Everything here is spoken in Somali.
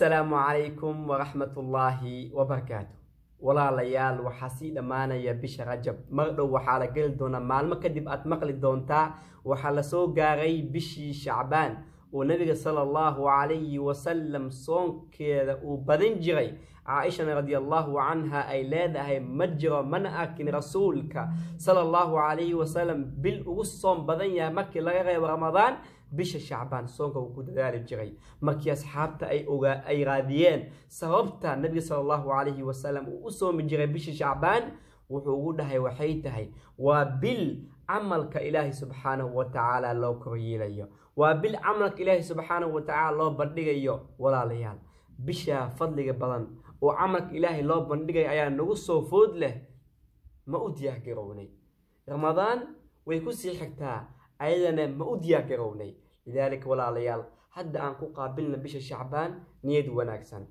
Assalaamu calaykum waraxmatullaahi wabarakaatu. Walaalayaal, waxaa sii dhammaanaya bisha Rajab. Mar dhow waxaa la geli doonaa, maalmo kadib aad maqli doontaa, waxaa lasoo gaaray bishii Shacbaan oo Nabiga sala allahu calayhi wasalam soonkeeda uu badan jiray. Caaishana radi allahu canha ay leedahay: ma jiro, mana arkin Rasuulka sala allahu calayhi wasalam bil ugu soon badan yahay markii laga reebo Ramadaan bisha Shacbaan. Soonka uu ku dadaali jiray. Markii asxaabta ay ogaa ay raadiyeen sababta Nabiga sala allahu calayhi wasalam uu u soomi jiray bisha Shacbaan, wuxuu ugu dhahay: waxay tahay waa bil camalka Ilaahay subxaanahu wa tacaala loo koryeelayo, waa bil camalka Ilaahay subxaanahu wa tacaala loo bandhigayo. Walaalayaal, bisha fadliga badan oo camalka Ilaahay loo bandhigayo ayaa nagu soo food leh. Ma u diyaar garownay? Ramadaan way ku sii xigtaa, ayadana ma u diyaar garownay? Lidaalika walaalayaal, hadda aan ku qaabilna bisha Shacbaan niyad wanaagsan.